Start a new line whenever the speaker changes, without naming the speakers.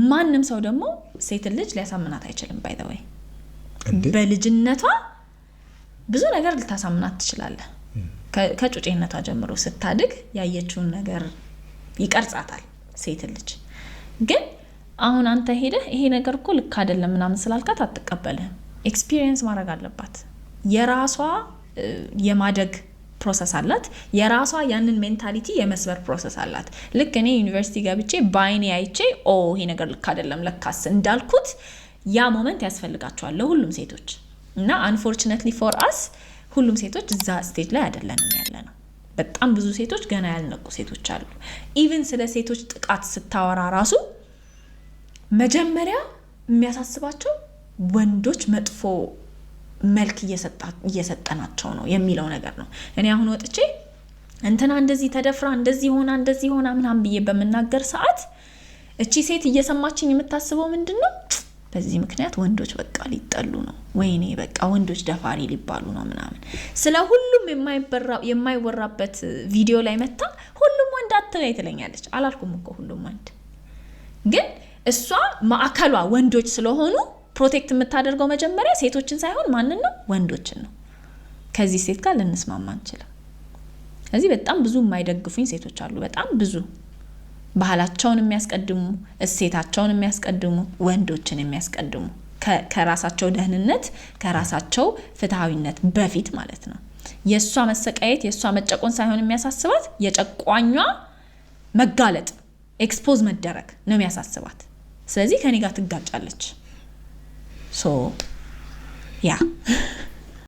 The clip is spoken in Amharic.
ማንም ሰው ደግሞ ሴትን ልጅ ሊያሳምናት አይችልም። By the way
እንዴ?
በልጅነቷ ብዙ ነገር ልታሳምናት ትችላለህ። ከጩጬነቷ ጀምሮ ስታድግ ያየችውን ነገር ይቀርጻታል ሴት ልጅ። ግን አሁን አንተ ሄደህ ይሄ ነገር እኮ ልክ አይደለም ምናምን ስላልካት አትቀበልህም። Experience ማድረግ አለባት። የራሷ የማደግ process አላት። የራሷ ያንን mentality የመስበር process አላት። ልክ እኔ ዩኒቨርሲቲ ገብቼ በአይኔ አይቼ "ኦ፣ ይሄ ነገር ልክ አይደለም ለካስ" እንዳልኩት ያ moment ያስፈልጋቸዋል ለሁሉም ሴቶች። እና unfortunately for us ሁሉም ሴቶች እዛ stage ላይ አይደለንም ያለነው። በጣም ብዙ ሴቶች ገና ያልነቁ ሴቶች አሉ። Even ስለ ሴቶች ጥቃት ስታወራ ራሱ መጀመሪያ የሚያሳስባቸው ወንዶች መጥፎ መልክ እየሰጠናቸው ነው የሚለው ነገር ነው። እኔ አሁን ወጥቼ እንትና እንደዚህ ተደፍራ፣ እንደዚህ ሆና፣ እንደዚህ ሆና ምናምን ብዬ በምናገር ሰዓት እቺ ሴት እየሰማችኝ የምታስበው ምንድን ነው? በዚህ ምክንያት ወንዶች በቃ ሊጠሉ ነው፣ ወይኔ በቃ ወንዶች ደፋሪ ሊባሉ ነው ምናምን። ስለ ሁሉም የማይወራበት ቪዲዮ ላይ መታ "ሁሉም ወንድ አትበይ" ትለኛለች። አላልኩም እኮ ሁሉም ወንድ፣ ግን እሷ ማዕከሏ ወንዶች ስለሆኑ protect የምታደርገው መጀመሪያ ሴቶችን ሳይሆን ማንን ነው? ወንዶችን ነው። ከዚህ ሴት ጋር ልንስማማ አንችልም። ስለዚህ በጣም ብዙ የማይደግፉኝ ሴቶች አሉ። በጣም ብዙ ባህላቸውን የሚያስቀድሙ፣ እሴታቸውን የሚያስቀድሙ፣ ወንዶችን የሚያስቀድሙ፣ ከራሳቸው ደህንነት፣ ከራሳቸው ፍትሐዊነት በፊት ማለት ነው። የእሷ መሰቃየት፣ የእሷ መጨቆን ሳይሆን የሚያሳስባት የጨቋኟ መጋለጥ፣ expose መደረግ ነው የሚያሳስባት። ስለዚህ ከኔ ጋር ትጋጫለች። So yeah.